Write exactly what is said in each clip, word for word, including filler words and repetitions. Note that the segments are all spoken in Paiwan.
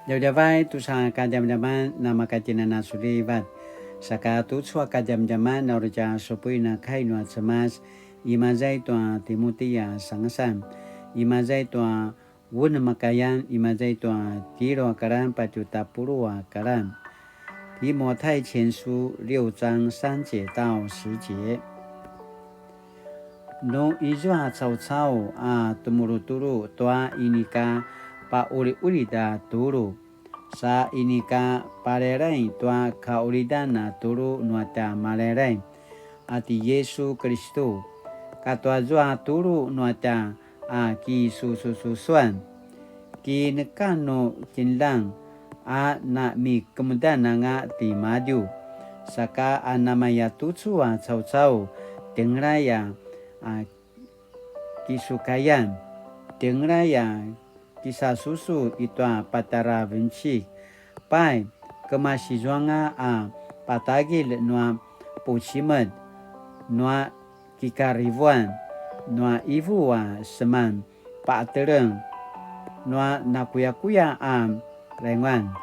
Djavadjavay tusa kadjamadjaman namakatjinana sulivat. Saka tucu a kadjamadjaman na uri tja supuin a kai nua Cemas, imaza i tua Timuti a sangasan, imaza i tua unem a kayan, imaza i tua tjelu a karan patje tapuluq a karan. 提摩太前书六章三节到十节。 Nu izua caucau a temulutulu tua inika paquliqulid a tulu, sa inika palailai tua kaqulidan a tulu nua tja Malailai a ti Yisu Kilistu, katua zua tulu nua tja a kisusususuan. Ki neka nu kinljang a namikemudan anga timadju, saka a namaya tucu a caucau, tjengelay a, a, kisukayan, tjengelay a kisasusu i tua patjara vencik. Pai, kemasizuanga a patagilj nua pucimet, nua kikarivuan, nua ivu a seman paqeteleng, nua nakuyakuya a renguan.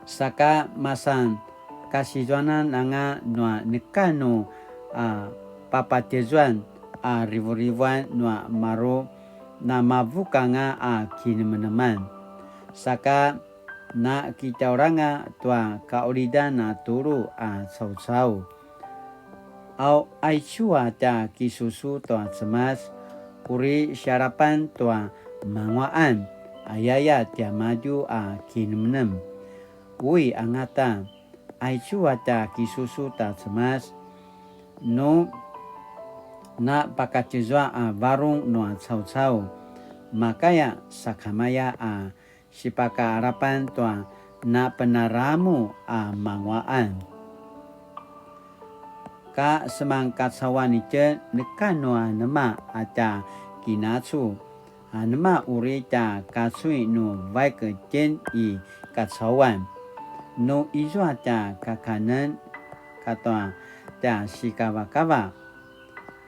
Saka masan kasizuanan anga nua neka nu a papatjezuan a rivurivuan nua maru namavukanga a kinemeneman. Saka nakitjaulanga tua kaqulidan a tulu a caucau. Au, aicu a tja kisusu tua Cemas, uri sialapan tua manguaqan, ayaya tiamadju a kinemnem. Ui angata, aicu a tja kisusu ta Cemas, nu napakatjezua a varung nua caucau, makaya sakamaya a sipakaalapan tua napenaramu a manguaqan. Ka seman kacauan itjen neka nua nema a tja kinacu, a nema uri tja kacui nu vaik itjen i kacauan. Nu izua tja kakanen katua tja sikavakava,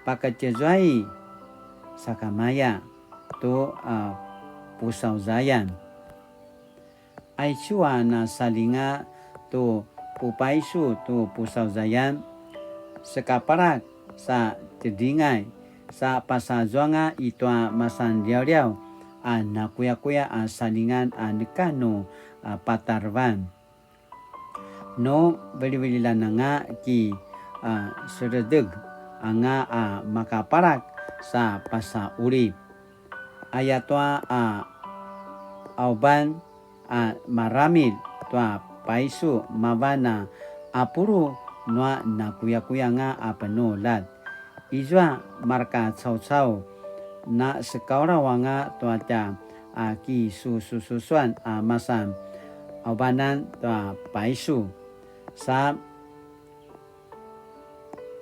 pakatjezuai sakamaya tu a pusauzayan. Aicu a nasalinga tu pupaisu tu pusauzayan, sekaparak sa tedringay, sa pasazuanga i tua masanliawliaw a nakuyakuya a salingan a neka nu a patarevan. Nu velivelilan anga ki a seledeg anga a makaparak sa pasaqulip. Ayatua a auban a maramil tua paisu mavan a apulu nua nakuyakuyanga a penuljat. Izua marka caucau, na sekaulaw anga tua tja a kisusususuan a masan aubanan tua paisu, sa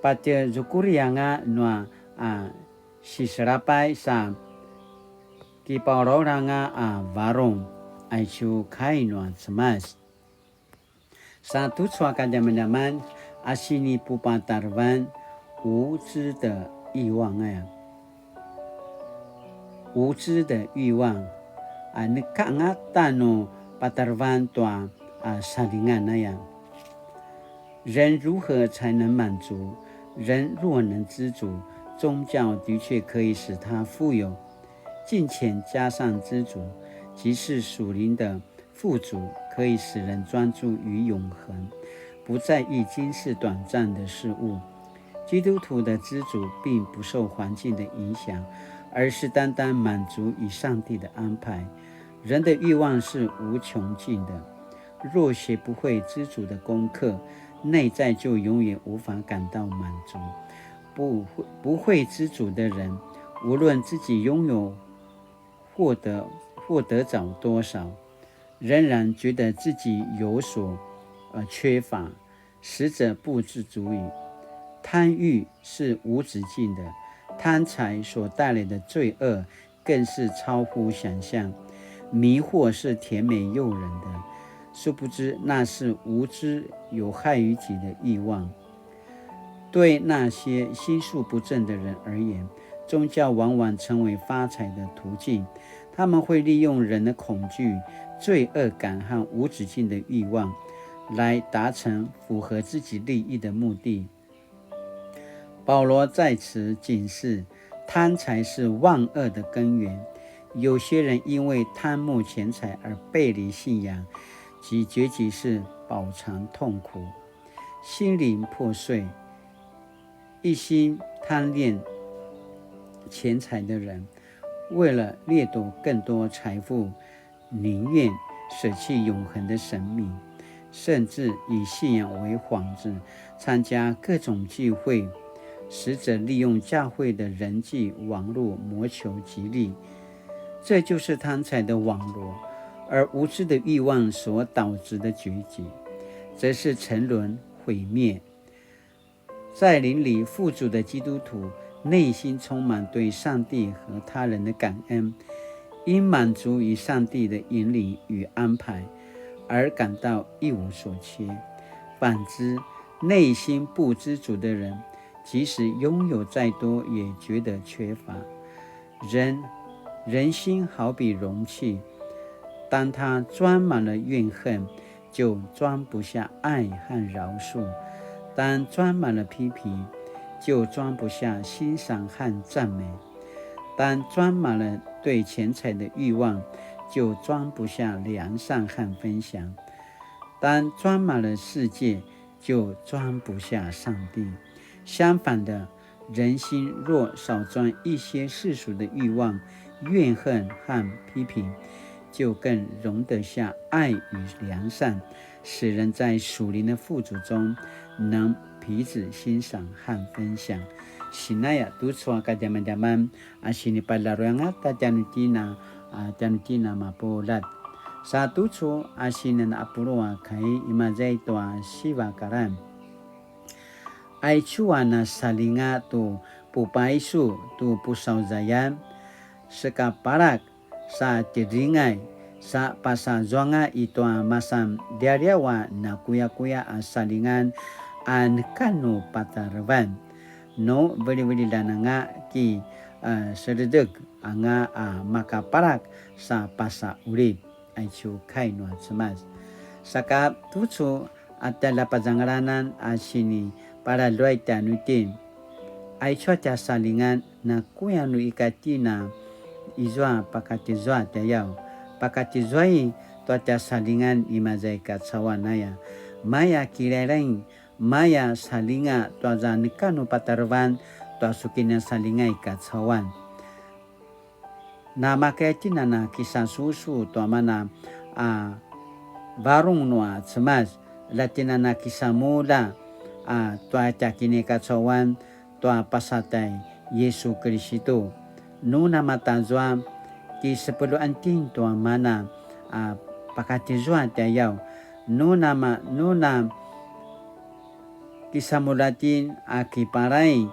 patjezukuri anga nua a siselapay sa kipaulaulanga a varung. Aicu kai nua Cemas. Sa tucu a kadjamadjaman a sinipupatarevan 无知的欲望 aya. 无知的欲望 a neka angata nu patarevan tua a salingan aya. 人如何才能满足？人若能知足，宗教的确可以使他富有。敬虔加上知足，即是属灵的富足，可以使人专注于永恒，不在意今世短暂的事物。基督徒的知足并不受环境的影响，而是单单满足于上帝的安排。人的欲望是无穷尽的， 若学不会知足的功课，内在就永远无法感到满足。不，不会知足的人，无论自己拥有获得，获得着多少，仍然觉得自己有所，呃，缺乏，实则不知足矣。贪欲是无止境的，贪财所带来的罪恶 更是超乎想象。迷惑是甜美诱人的，殊不知那是无知有害于己的欲望。对那些心术不正的人而言，宗教往往成为发财的途径，他们会利用人的恐惧、罪恶感和无止境的欲望，来达成符合自己利益的目的。保罗在此警示，贪财是万恶的根源。有些人因为贪慕钱财而背离信仰，其结局是饱尝痛苦，心灵破碎。一心贪恋钱财的人，为了掠夺更多财富，宁愿舍弃永恒的生命，甚至以信仰为幌子，参加各种聚会，实则利用教会的人际网络谋求己利。这就是贪财的网罗，而无知的欲望所导致的结局，则是沉沦毁灭。在灵里富足的基督徒，内心充满对上帝和他人的感恩，因满足于上帝的引领与安排而感到一无所缺。反之，内心不知足的人，即使拥有再多，也觉得缺乏。人，人心好比容器，当它装满了怨恨，就装不下爱和饶恕；当装满了批评，就装不下欣赏和赞美；当装满了对钱财的欲望，就装不下良善和分享；当装满了世界，就装不下上帝。相反的，人心若少装一些世俗的欲望、怨恨和批评，就更容得下爱与良善，使人在属灵的富足中能彼此欣赏和分享。Sinaya tucu a kadjamadjaman a sinipalaruanga ta tjanuitjen a tjanuitjen a mapuljat. Sa tucu a sinan apulu a kai imaza i tua sivakaran. Aicu a nasalinga tu pupaisu tu pusauzayan, sekaparak sa tjidringay, sa pasazuanga i tua masan lialiaw a nakuyakuya a salingan a neka nu patarevan, nu velivelilan anga ki, a, seledek anga a makaparak sa pasa ulip. Aicu kai nua Cemas. Saka tucu a tjaljapazangalanan a sinipalaluay tjanuitjen. Aicu a tja salingan nakuya nu ika tjen a izua pakatizua tjayaw. Pakatizua i tua tja salingan imaza i kacauan aya. Maya kilailaing, maya salinga tua za neka nu patarevan tua su kinasalinga i kacauan. Namakaya tjen a na kisasusu tua mana a varung nua Cemas, la tjen a na kisamulja a tua tja kinikacauan tua pasatjai Yisu Kilisitu. Nu namatazua kisepeluan tjen tua mana a pakatizua tjayaw. Nu nama, nu na kisamulja tjen a kipalay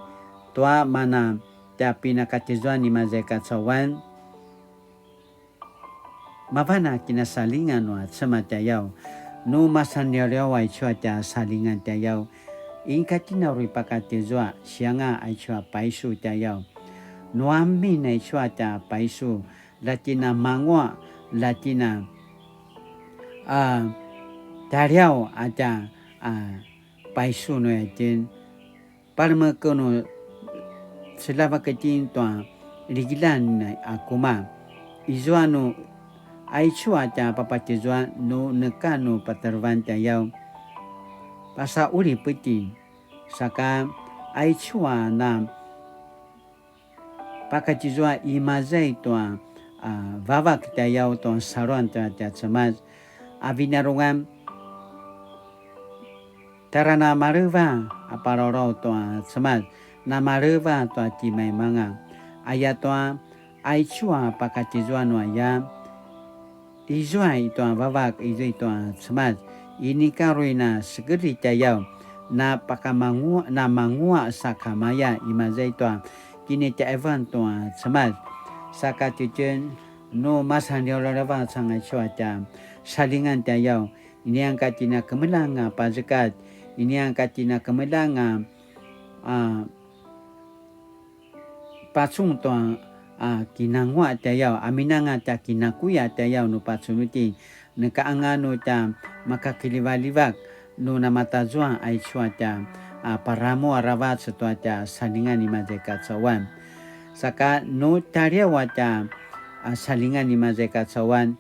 tua mana tja pinakatizuan imaza i kacauan, mavan a kinasalingan nua Cemas tjayaw. Nu masanliawliaw aicu a tja salingan tjayaw, inika tjen a uri pakatizua, sianga aicu a paisu tjayaw. Nu amin aicu a tja paisu, la tjen a mangua, la tjen a, a, tjaliaw a tja, a, paisu nu itjen. Palemeken nu selavak itjen tua ligilan a kuma. Izua nu aicu a tja papatizuan nu neka nu patarevan tjayaw, pasa ulip itjen. Saka aicu a na pakatizua imaza i tua, a, vavak tjayaw tua saluan tua tja Cemas a vinarungan. Tjara namaleva a palawlaw tua Cemas, namaleva tua timaimanga. Ayatua aicu a pakatizua nu aya, izua i tua vavak, izua i tua Cemas, inika uri na sekedri tjayaw, na pakamangua, na mangua sakamaya imaza i tua kinitjaivan tua Cemas. Saka tjitjen nu masanliawliaw aravac anga aicu a tja salingan tjayaw, inianga ka tjen a kemeljang a pazekatj, inianga ka tjen a kemeljang a, a, pacun tua a kinanguaq tjayaw, aminanga tja kinakuya tjayaw nu pacun itjen, neka anga nu tja makakiljivaljivak nu namatazua aicu a tja a paramu aravac tua tja salingan i maza i kacauan. Saka nu tjaliaw a tja a salingan i maza i kacauan,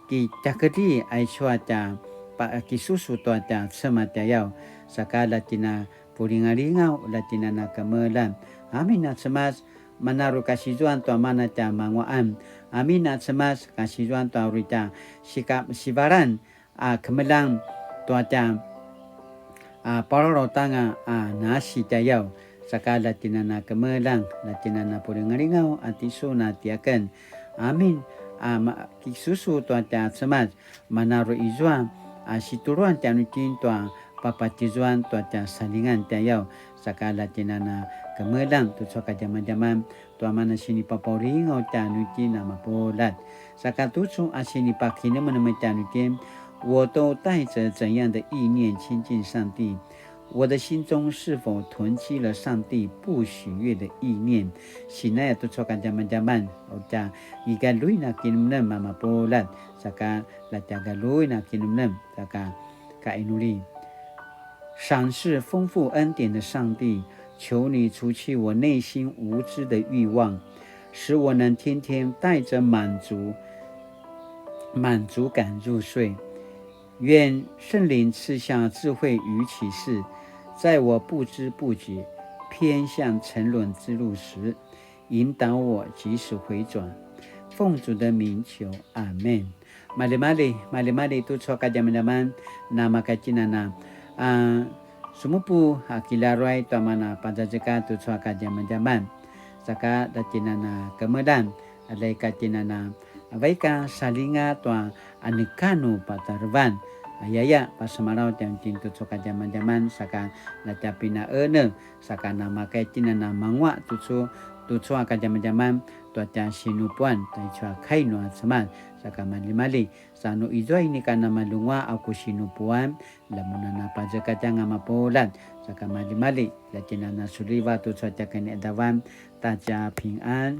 kitjakedri aicu a tja pa-, kisusu tua tja Cemas tjayaw, saka la tjina pulingalingaw, la tjina na kemeljang. Amin a Cemas, manaru kasizuan tua mana tja manguaqan. Amin a Cemas, kasizuan tua uri tja sika-, sivalan a kemeljang tua tja a palalautanga a nasi tjayaw, saka la tjina na kemeljang, la tjina na pulingalingaw a tisun a tiaken. Amin. A ma-, kisusu tua tja Cemas, manaru izua a situluan tjanuitjen tua papatizuan tua tja salingan tjayaw, saka la tjina na kemeljang tucu a kadjamadjaman tua mana sinipapaulingaw tjanuitjen a mapuljat. Saka tucu a sinipakinemenem tjanuitjen, 我都带着怎样的意念亲近上帝？我的心中是否囤积了上帝不喜悦的意念？ Sinaya tucu a kadjamadjaman, uta i galjuin a kinemenem a mapuljat, saka la tja galjuin a kinemenem, saka ka inuli. 赏赐丰富恩典的上帝，求你除去我内心无知的欲望，使我能天天带着满足、满足感入睡。愿圣灵赐下智慧与启示，在我不知不觉偏向沉沦之路时，引导我及时回转。奉主的名求，阿们。Maljimalji, maljimalji tucu a kadjamadjaman, na maka tjina na, a, sumupu, a, kilaruay tua mana pazazekatj tucu a kadjamadjaman. Saka la tjina na kemeljang, a, la ika tjina na, a, vaik a salinga tua a neka nu patarevan. Ayaya, pasemalaw tjanuitjen tucu a kadjamadjaman, saka la tja pinaenel, saka na maka tjina na manguaq tucu, tucu a kadjamadjaman, tua tja sinupuan, taicu a kai nua Cemas, saka maljimalji, sa nu izua inika na malunguaq a ku sinupuan, la mun a na pazekatjanga mapuljat, saka maljimalji, la tjina na suliva tucu a tja kiniqadavan, ta tja pingan.